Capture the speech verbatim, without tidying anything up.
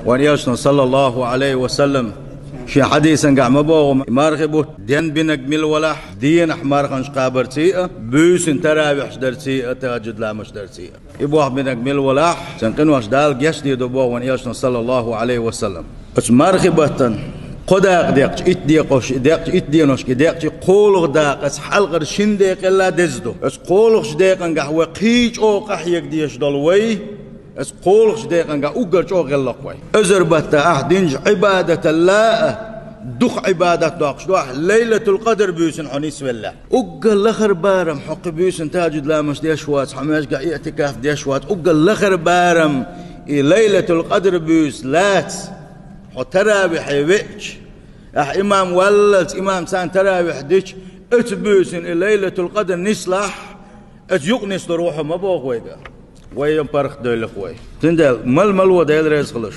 Вайн Элчано, саллаллаху Ӏалайхи ва саллам, шен хьадисангахь ма боху, мархи бутт ден бинарг мила валахь, денахь марханаш кхабарций а, буьйсанна таравихьаш дарций а, тахӀажжуд ламазаш дарций а. И бохь бинарг мила валахь, цуьнан къинош Дала гечдийр ду боху вайн Элчано, саллаллаху Ӏалайхи ва саллам. Оцу мархи баттана кхо дакъа декъча, итт декъош, декъча, итт деношка декъча, кхоалгӀа дакъа оцу хьалхара шина декъелла деза ду. Оцу кхоалгӀачу декъангахь вай кхин чӀогӀа къахьега дезаш долу вай, оцу кхоалгӀачу декъангахь уггар чӀогӀа гӀеллакх вай. Эзар баттахь ахь динчу Ӏибадаталла а дукха Ӏибадат доккхуш ду ахь, Лайлатул-Къадр буьйсанна хьо нисвелла. Уггар лахара барам хьо кхин буьйсанна тахӀажжуд ламазаш деш вац, хьо маьждигехь иӀтикаф деш вац, уггар лахара барам и Лайлатул-Къадр буьйса лаца хьо таравихье веача, ахь имам валлалц, имам царна таравихь дича, оцу буьйсанна и Лайлатул-Къадр нислахь, оцу юкъа нислур ву хьо ма боху вайга. Вай паргӀатдевлла вай. Цундела мала-мало Дела реза хуьлуш.